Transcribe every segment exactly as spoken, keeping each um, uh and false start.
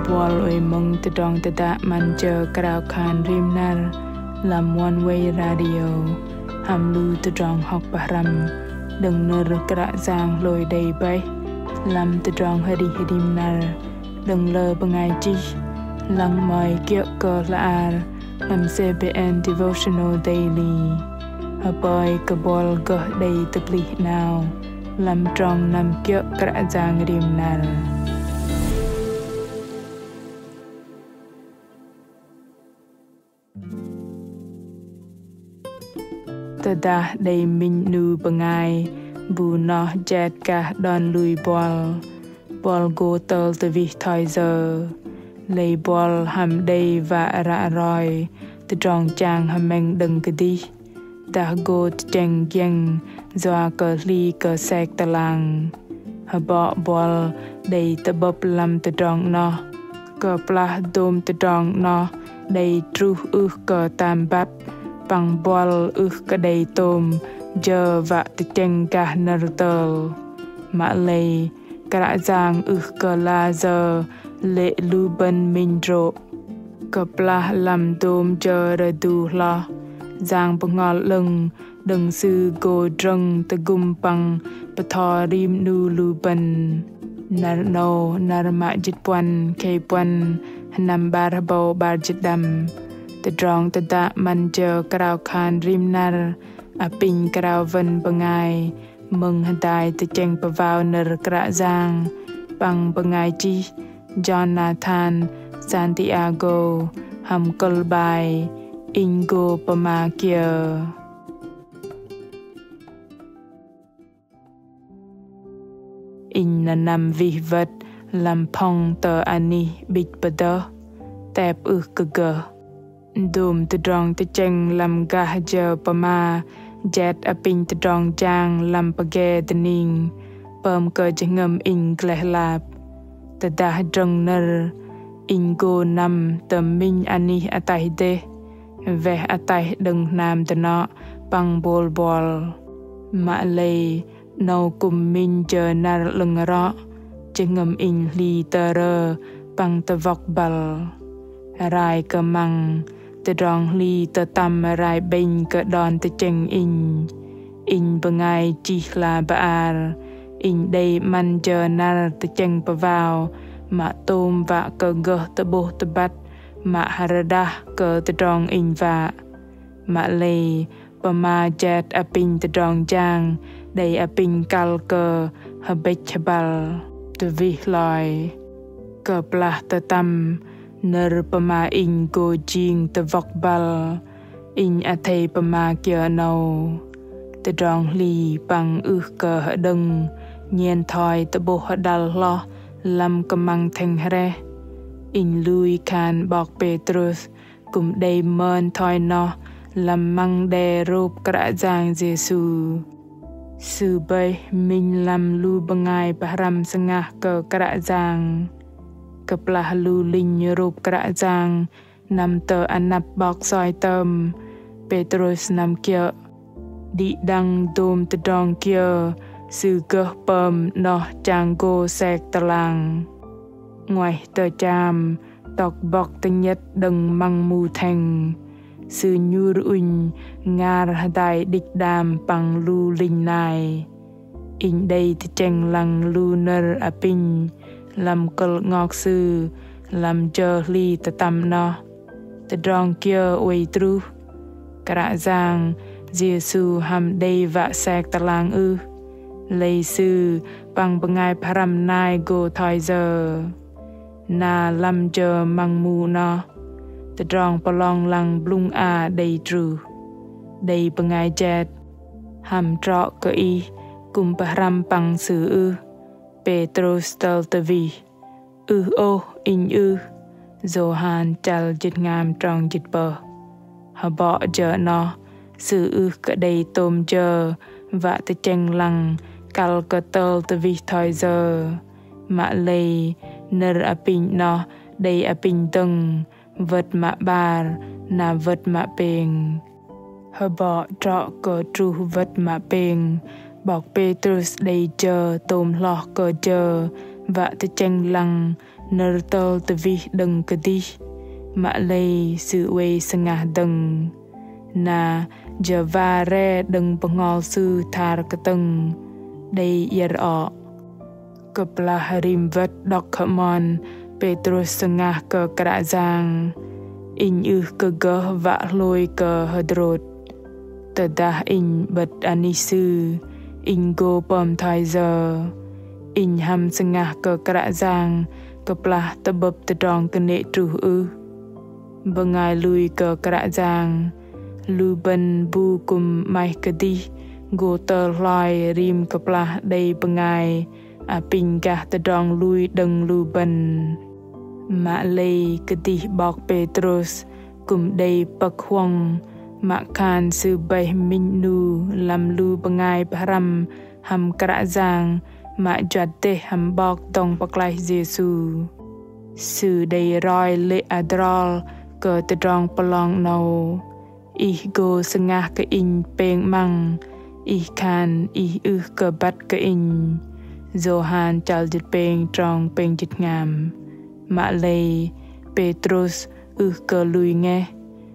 Buăl oei mơ̆ng tơdrong tơdă 'Măn jơ krao khan rim năr lăm Oneway Radio hăm lu tơdrong hŏk pơhrăm đơ̆ng nơ̆r Kră Yang hlôi đei bơih lăm tơdrong arih rim năr đơ̆ng lơ bơngai chih, lăng mă kiơ̆ kơ hla ar lăm C B N Devotional Daily. Hơpơi kơ buăl gơh đei tơplih 'nao lăm trong năm kiơ̆ Kră Yang rim năr. Tơdah đei minh 'nu bơngai bu noh jet gah đon lui buăl, buăl gô tơl tơwih thoi yơ? Lei buăl hăm đei wă ră roi tơdrong chang hơmĕng đơ̆ng kơdih, dah gô tơchĕng giĕng yua kơ hli kơ sek tơlang? Hơbŏ buăl đei tơ'bơ̆p lăm tơdrong 'noh, kơplah dôm tơdrong 'noh đei truh ưh kơ tam băt, păng buăl ưh kơ đei tôm jơ wă tơchĕng gah nơ̆r tơl. Mă lei Kră Yang ưh kơ la yơ lê̆ lu bơ̆n minh drô̆. Kơplah lăm dôm jơ rơdu hloh, Yang Bơhngol 'Lơ̆ng đơ̆ng Sư gô drơ̆ng tơgŭm păng bơtho rim 'nu lu bơ̆n. Năr 'nâu, năr mă jĭt puăn khei puăn, sơnăm 'bar hơbâu 'bar jĭt đăm. Tơdrong tơdă 'Măn jơ krao khan rim năr apinh krao wơ̆n bơngai mơ̆ng hơdai tơchĕng pơwao nơ̆r Kră Yang păng bơngai chih Jonathan Santiago hăm kơ̆l bai Inh gô pơma kiơ. Inh nơnăm wih wơ̆t lăm phŏng tơ anih 'bĭch pơdơh, tep ưh kơ gơh. Dôm tơdrong tơchĕng lăm gah jơ pơma jet apinh tơdrong jang lăm pơge dơning pơm kơ jơhngơ̆m inh gleh lap. Tơdah drơ̆ng nơ̆r, inh gô năm tơ minh anih ataih dêh, weh ataih đơ̆ng hnam dơnŏ păng bôl buăl. Mă lei 'nâu kư̆m minh jơ năr 'lơ̆ng rŏ, jơhngơ̆m inh hli tơrơ păng tơwŏk băl. Rai kơ măng, tơdrong hli tơtăm rai 'bĕnh kơ đon tơchĕng inh. Inh bơngai chih hla bơar, inh đei 'măn jơ năr tơchĕng pơwao, mă tôm wă kơ gơh tơ'bôh tơbăt, mă rơđah kơ tơdrong inh wă. Mă lei pơma jet apinh tơdrong jang đei apinh kăl kơ hơbĕch hơbăl, tơwih hloi. Kơplah tơtăm, nơ̆r pơma inh gô jing tơwŏk băl, inh athei pơma kiơ 'nâu. Tơdrong hli păng ưh kơ hơđơ̆ng, nhen thoi tơ'bôh hơđăl hloh lăm kơmăng thĕng hrĕh. Inh lui khan 'Bok Pêtrôs kư̆m đei mơn thoi noh lăm măng đe rôp Kră Yang Yêsu. Sư bơih minh lăm lu bơngai pơhrăm sơngah kơ Kră Yang. Kơplah lu linh rôp Kră Yang năm tơ anăp 'bok soi tơm, Pêtrôs năm kiơ̆. Đĭ đăng dôm tơdrong kiơ sư gơh pơm 'noh chang gô sek tơlang. 'Nguaih tơ cham, tŏk bŏk tơnhĕt đơ̆ng măng mu thĕng, sư nhur ŭnh ngar hơdai đĭch đam păng lu linh nai. Inh đei tơchĕng lăng lu nơ̆r apinh lăm kơ̆l 'ngok sư lăm jơ hli tơtăm 'noh. Tơdrong kiơ oei truh? Kră Yang Yêsu hăm đei wă sek tơlang ưh? Lei Sư păng bơngai pơhrăm nai gô thoi yơ? Na lăm jơ măng mu 'noh, tơdrong pơlong lăng blŭng a đei truh. Đei bơngai jet: Hăm trŏ kơ ih kư̆m pơhrăm păng Sư ưh? Pêtrôs tơl tơwih: Ưh ôh, inh ưh. Yôhan chăl jĭt hngam trong jĭt pơh. Hơbŏ jơ 'noh, sư ưh kơ đei tôm jơ wă tơchĕng lăng kăl kơ tơl tơwih thoi yơ. Mă lei, nơ̆r apinh 'noh đei apinh dơ̆ng, wơ̆t mă 'bar, na wơ̆t mă pêng. Hơbŏ trŏ kơ truh wơ̆t mă pêng, 'bok Pêtrôs đei jơ tôm hloh kơ jơ wă tơchĕng lăng nơ̆r tơl tơwih đơ̆ng kơdih, mă lei sư oei sơngah dơ̆ng. Na jơ wa re đơ̆ng bơhngol sư thar kơtơ̆ng đei iĕr ôh. Kơplah rim wơ̆t đŏk hơmon, Pêtrôs sơngah kơ Kră Yang: Inh ưh kơ gơh wă hlôi kơ hơdrôt. Tơdah inh 'bơ̆t anih Sư, inh gô pơm thoi yơ? Inh hăm sơngah kơ Kră Yang kơplah tơ'bơ̆p tơdrong kơnê̆ truh ưh? Bơngai lui kơ Kră Yang, lu bơ̆n bu kư̆m 'maih kơdih gô tơl hloi rim kơplah đei bơngai apinh gah tơdrong lui đơ̆ng lu bơ̆n. Mă lei kơdih 'bok Pêtrôs kư̆m đei pơ̆k huŏng, mă khan sư bơih minh 'nu lăm lu bơngai pơhrăm hăm Kră Yang mă juăt dêh hăm 'Bok Dŏng Pơklaih Yêsu. Sư đei roi lê̆ adrol kơ tơdrong pơlong 'nâu: Ih gô sơngah kơ Inh pêng 'măng, ih khan ih ưh kơ băt kơ Inh. Yôhan chăl jĭt pêng trong pêng jĭt hngam. Mă lei Pêtrôs ưh kơ lui ngeh.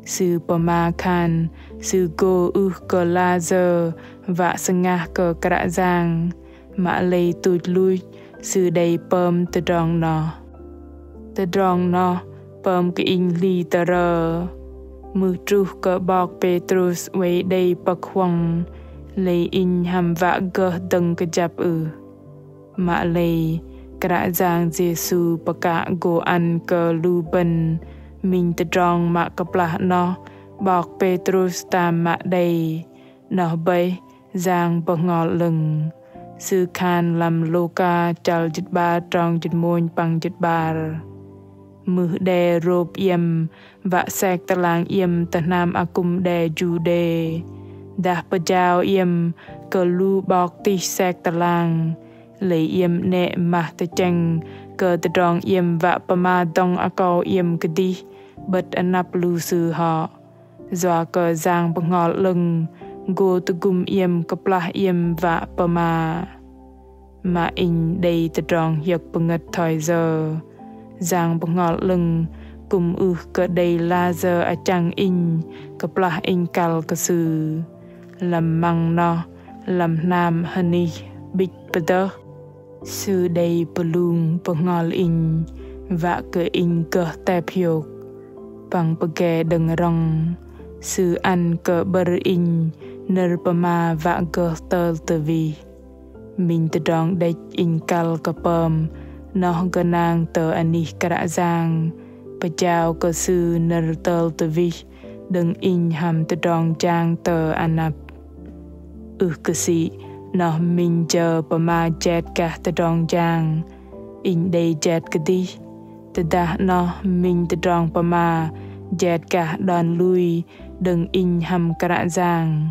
Sư pơma khan sư gô ưh kơ layơ wă sơngah kơ Kră Yang, mă lei tuch luch sư đei pơm tơdrong noh. Tơdrong noh pơm kơ inh hli tơrơ. Mưh truh kơ 'bok Pêtrôs oei đei pơ̆k huŏng, lei inh hăm wă gơh dơ̆ng kơjăp ưh? Mă lei Kră Yang Yêsu pơkă gô ăn kơ lu bơ̆n minh tơdrong mă kơplah noh 'bok Pêtrôs tam mă đei, noh bơih Yang Bơhngol 'Lơ̆ng. Sư khan lăm Luka chăl jĭt 'bar trong jĭt mônh păng jĭt 'bar. Mưh đe rôp iĕm wă sek tơlang iĕm tơ hnam akŭm đe Juđê, dah pơjao iĕm kơ lu 'bok tih sek tơlang, lei iĕm 'nĕ mah tơchĕng kơ tơdrong iĕm wă pơma dŏng akâu iĕm kơdih 'bơ̆t anăp lu sư hŏ. Yua kơ Yang Bơhngol 'Lơ̆ng gô tơgŭm iĕm kơplah iĕm wă pơma. Mă inh đei tơdrong hiơ̆k pơngơ̆t thoi yơ? Yang Bơhngol 'Lơ̆ng kư̆m ưh kơ đei layơ achăng inh kơplah inh kăl kơ Sư. Lăm măng noh, lăm hnam hơnih 'bĭch pơdơh, Sư đei pơlung bơhngol inh, wă kơ inh gơh tep hiôk. Păng pơge đơ̆ng rŏng, Sư ăn kơ 'bơ̆r inh nơ̆r pơma wă gơh tơl tơwih. Minh tơdrong đĕch inh kăl kơ pơm noh gơnang tơ anih Kră Yang, pơjao kơ Sư nơ̆r tơl tơwih đơ̆ng inh hăm tơdrong jang tơ anăp. Ưh kơ sĭ noh minh jơ pơma jet gah tơdrong jang, inh đei jet kơdih. Tơdah noh minh tơdrong pơma jet gah đon lui đơ̆ng inh hăm Kră Yang,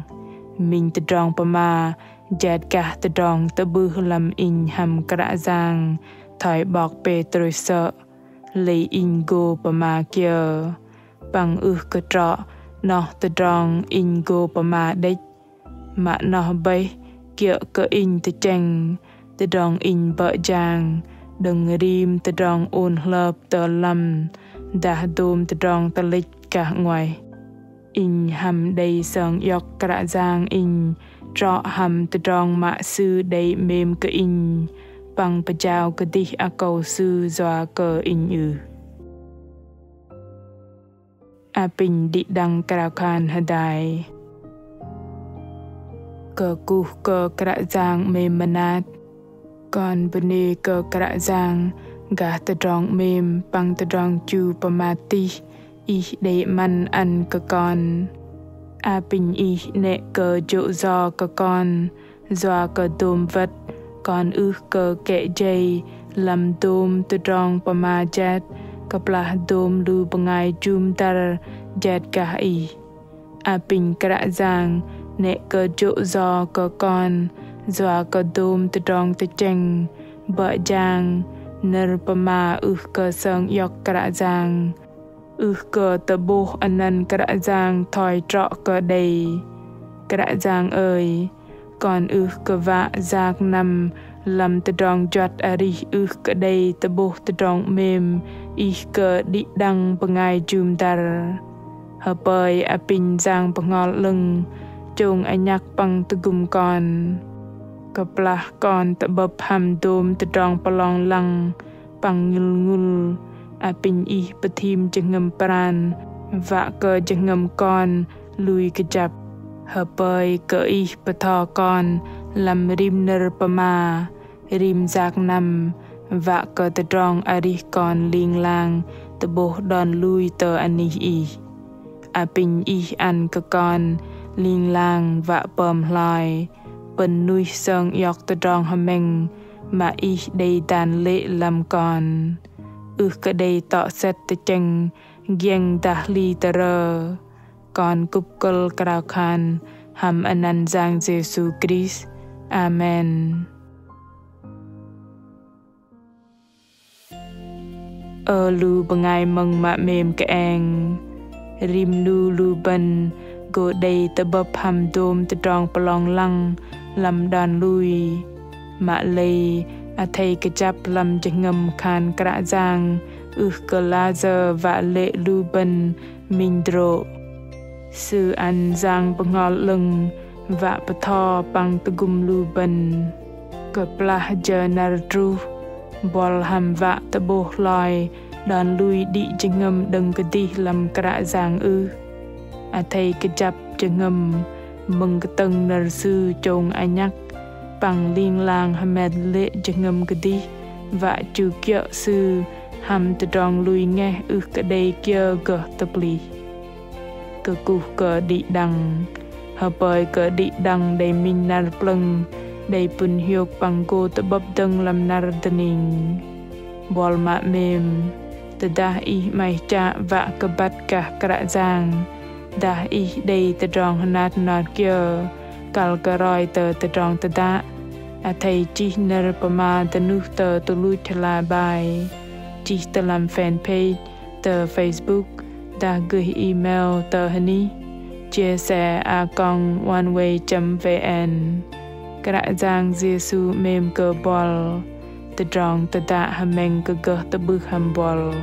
minh tơdrong pơma jet gah tơdrong tơ'bưh lăm inh hăm Kră Yang thoi 'bok Pêtrôs sơ̆, lei inh gô pơma kiơ? Păng ưh kơ trŏ noh tơdrong inh gô pơma đĕch, mă noh bơih kiơ̆ kơ inh tơchĕng tơdrong inh bơ̆ jang đơ̆ng rim tơdrong ôn hlơp tơ lăm dah dôm tơdrong tơlĕch gah 'nguaih. Inh hăm đei sơng iŏk Kră Yang inh trŏ hăm tơdrong mă Sư đei 'mêm kơ inh păng pơjao kơdih akâu Sư yua kơ inh ưh? Apinh đĭ đăng krao khan hơdai. Kơkuh kơ Kră Yang 'mêm mơnat. Kon bơnê kơ Kră Yang gah tơdrong 'mêm păng tơdrong chu pơmat tih Ih đei 'măn ăn kơ kon. Apinh Ih 'nĕ kơ jô̆ yo kơ kon, yua kơ dôm wơ̆t kon ưh kơ kĕ jei lăm dôm tơdrong pơma jet kơplah dôm lu bơngai jŭm dăr jet gah Ih. Apinh Kră Yang 'nĕ kơ jô̆ yo kơ kon, yua kơ dôm tơdrong tơchĕng, bơ̆ jang, nơ̆r pơma ưh kơ sơng iŏk Kră Yang, ưh kơ tơ'bôh anăn Kră Yang thoi trŏ kơ đei. Kră Yang ơi, kon ưh kơ wă yak năm Lăm tơdrong juăt arih ưh kơ đei tơ'bôh tơdrong 'mêm Ih kơ đĭ đăng bơngai jŭm dăr. Hơpơi apinh Yang Bơhngol 'Lơ̆ng chông anhăk păng tơgŭm kon. Kơplah kon tơ'bơ̆p hăm dôm tơdrong pơlong lăng păng ngŭl ngŭl, apinh Ih pơthim jơhngơ̆m pran, wă kơ jơhngơ̆m kon lui kơjăp. Hơpơi kơ Ih bơtho kon lăm rim nơ̆r pơma, rim yak năm, wă kơ tơdrong arih kon ling lang tơ'bôh đon lui tơ anih Ih. Apinh Ih ăn kơ kon ling lang wă pơm hloi, pơ̆n nuih sơng iŏk tơdrong hơmĕng mă Ih đei dan lê̆ lăm kon. Ưh kơ đei tŏ sĕt tơchĕng, giĕng dah hli tơrơ. Kon kŭp kơ̆l krao khan hăm anăn Yang Yêsu Krist. Amen. Ơ lu bơngai mơ̆ng mă 'mêm kơeng. Rim 'nu lu bơ̆n gô đei tơ'bơ̆p hăm dôm tơdrong pơlong lăng lăm đon lui. Mă lei athei kơjăp lăm jơhngơ̆m khan Kră Yang ưh kơ lơ jơ wă lê̆ lu bơ̆n minh hơdrô̆. Sư ăn Yang Bơhngol 'Lơ̆ng wă bơtho păng tơgŭm lu bơ̆n. Kơplah jơ năr truh, buăl hăm wă tơ'bôh hloi đon lui đĭ jơhngơ̆m đơ̆ng kơdih lăm Kră Yang ưh? Athei kơjăp jơhngơ̆m mơ̆ng kơtơ̆ng nơ̆r Sư chông anhăk păng ling lang hơmet lê̆ jơhngơ̆m kơdih wă chu kiơ̆ Sư hăm tơdrong lui ngeh ưh kơ đei kiơ gơh tơplih. Kơkuh kơ đĭ đăng. Hơpơi kơ đĭ đăng đei minh năr plơ̆ng, đei pŭn hiôk păng gô tơ'bơ̆p dơ̆ng lăm năr dơning. Buăl mă 'mêm, tơdah ih 'maih chă wă kơ băt gah Kră Yang, dah ih đei tơdrong hơnat hơnot kiơ kăl kơ roi tơ tơdrong tơdă, athei chih nơ̆r pơma dơnuh tơ tơluch hla bơar, chih tơ lăm fanpage tơ Facebook, dah gơih email tơ hơnih chia sẻ a còng oneway chấm vn. Kră Yang Yêsu 'mêm kơ buăl. Tơdrong tơdă hơmĕng kơ gơh tơ'bưh hăm buăl.